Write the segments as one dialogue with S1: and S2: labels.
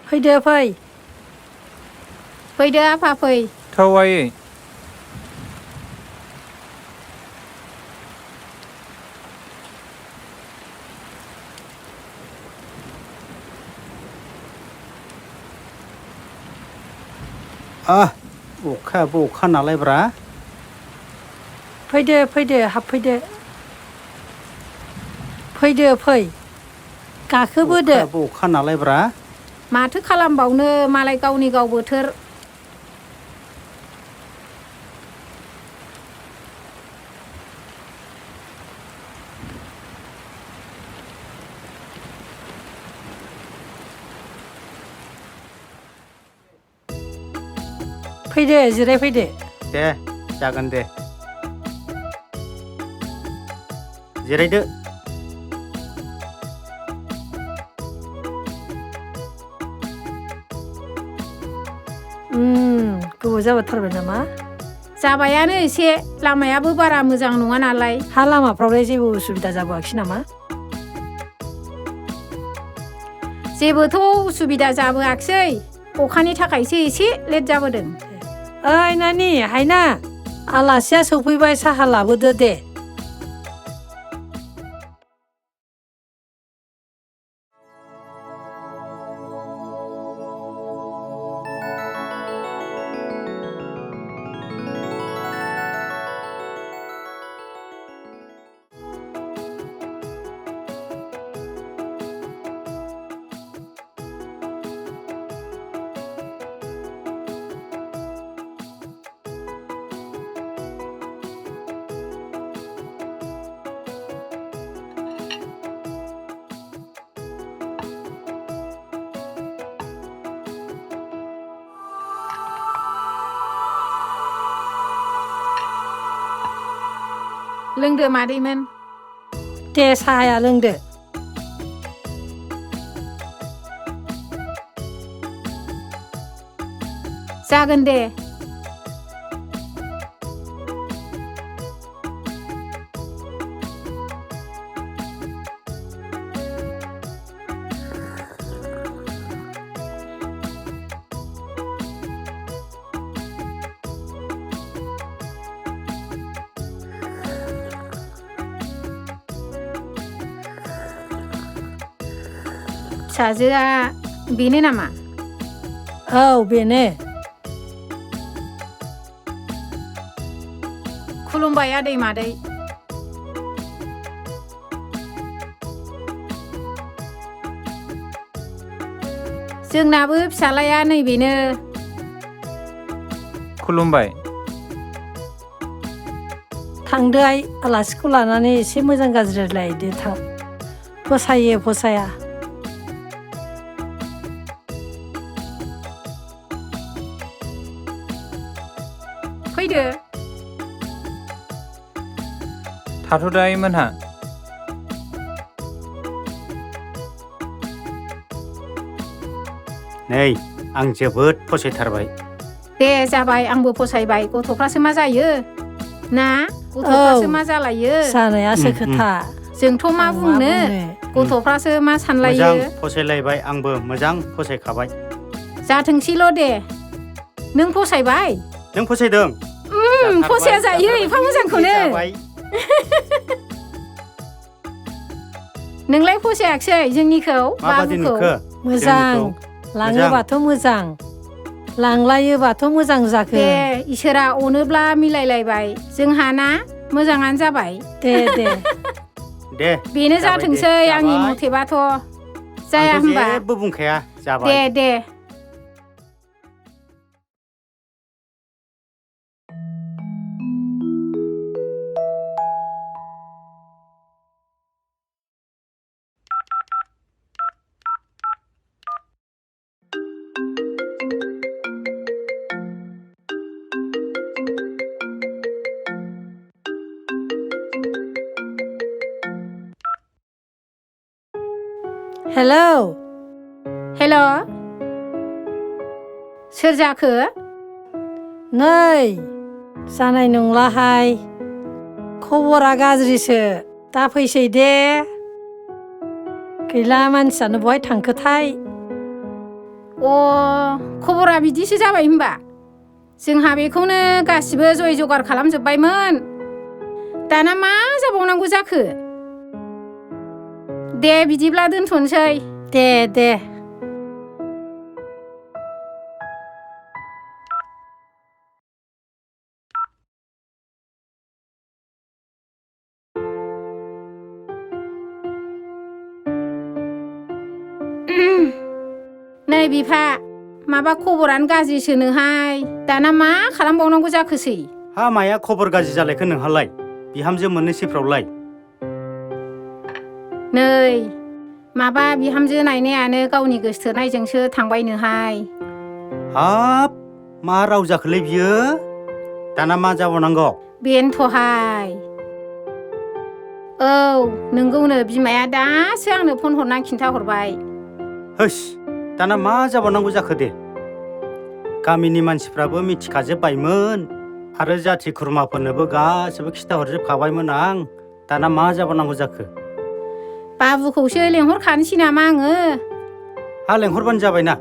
S1: फैदो फै
S2: फैदो आफा फै
S3: थावायै
S4: अखायाबो अखा नालायब्रा
S1: फैदो फैदो हाबफैदो फैदो फै गाखोबोदो
S4: अखायाबो अखा नालायब्रा
S2: माथो खालामबावनो मालाय गावनि गाव बोथोर
S1: फैदो जिरायफैदो
S4: दे जागोन दे जिरायदो
S1: गोबाव जाथारबाय नामा
S2: जाबायानो एसे लामायाबो बारा मोजां नङा नालाय
S1: हा लामाफ्रावलाय जेबो उसुबिदा जाबोआखै नामा
S2: जेबोथ' उसुबिदा जाबोआखिसै अखानि थाखायसो एसे लेट जाबोदों
S1: ओइ नानि हायना आलासिया सौफैबाय साहा लाबोदो दे
S2: लोंदो मादैमोन
S1: दे साहाया लोंदो
S2: जागोन दे फिसाजोआ बेनो नामा
S1: औ बेनो
S2: खुलुमबाय आदै मादै जोंनाबो फिसालाया नैबेनो
S3: खुलुमबाय
S1: थांदो आइ आलासिखौ लानानै एसे मोजां गाज्रि रायज्लायदो थां फसायो फसाया
S2: फैदो
S3: थाथ'दाय मोनहा
S4: नै आं जोबोद फसायथारबाय
S2: दे जाबाय आंबो फसायबाय गथ'फ्रासो मा जायो ना गथ'फ्रासो मा जालायो
S1: जानायासो खोथा
S2: जोंथ' मा बुंनो गथ'फ्रासो मा सानलायो
S4: मोजां फसायलायबाय आंबो मोजां फसायखाबाय
S2: जाथोंसैल' दे नों फसायबाय
S4: नों फसायदों
S2: फसाया जायो एफा मोजांखौनो नोंलाय फसायाखिसै जोंनिखौ
S4: माबादि नुखो
S1: मोजां लाङोबाथ' मोजां लांलायोबाथ' मोजां जाखो
S2: दे इसोरा अनोब्ला मिलायलायबाय जोंहा ना मोजाङानो जाबाय
S1: दे दे
S4: दे
S2: बेनो जाथोंसै आंनि मथेबाथ' जाया होनबा
S4: जेबो बुंखाया जाबाय
S2: दे दे
S1: हेलौ
S2: हेल' सोर जाखो
S1: नै जानाय नंलाहाय खबरा गाज्रिसो दा फैसै दे गैला मानसियानो बहाय थांखोथाय
S2: खबरा बिदिसो जाबाय होमबा जोंहा बेखौनो गासिबो जय जगार खालामजोब्बायमोन दाना मा जाबावनांगौ जाखो दे बिदिब्ला दोनथ'नोसै
S1: दे
S2: नै बिफा माबा खबरानो गाज्रिसोनोहाय दाना मा खालामबावनांगौ जाखोसै
S4: हा माया खबर गाज्रि जालायखो नोंहालाय बिहामजो मोननैसोफ्रावलाय
S2: नै माबा बिहामजो नायनायानो गावनि गोसोथोनायजोंसो थांबायनोहाय
S4: हाब मा राव जाखोलै बियो दाना मा जाबावनांगौ
S2: बेनोथ'हाय औ नोंगौनो बिमाया दासो आंनो फन हरनानै खिन्थाहरबाय
S4: होस दाना मा जाबावनांगौ जाखो दे गामिनि मानसिफ्राबो मिथिखाजोब्बायमोन आरो जाथि खुरमाफोरनोबो गासिबो खिथाहरजोबखाबायमोन आं दाना मा जाबावनांगौ जाखो
S2: बाबुखौसो लेंहरखानोसै नामा आङो
S4: हा लेंहरबानो जाबायना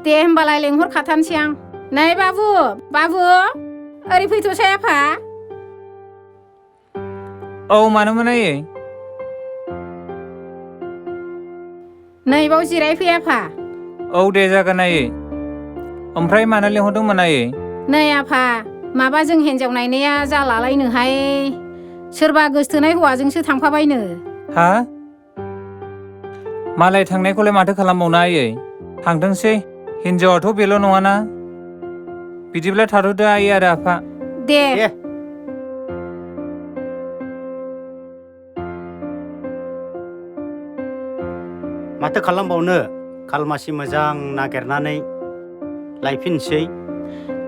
S2: दे होमबालाय लेंहरखाथारनोसै आं नै बाबु ओरै फैथ'सै आफा
S3: औ मानोमोन आयै
S2: नै बाव जिरायफै आफा
S3: औ दे जागोन आयै ओमफ्राय मानो लेंहरदोंमोन आयै
S2: नै आफा माबा जों हिन्जाव नायनाया जालालायनोहाय सोरबा गोसथोनाय हौवाजोंसो थांफाबायनो
S3: हा मालाय थांनायखौलाय माथो खालामबावनो आयै थांथोंसै हिन्जावाथ' बेल' नङाना बिदिब्ला थाथ'दो आयै आरो आफा
S2: दे
S4: माथो खालामबावनो खालमासि मोजां नागिरनानै लायफिनसै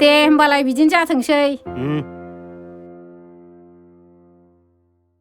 S2: दे होमबालाय बिदिनो जाथोंसै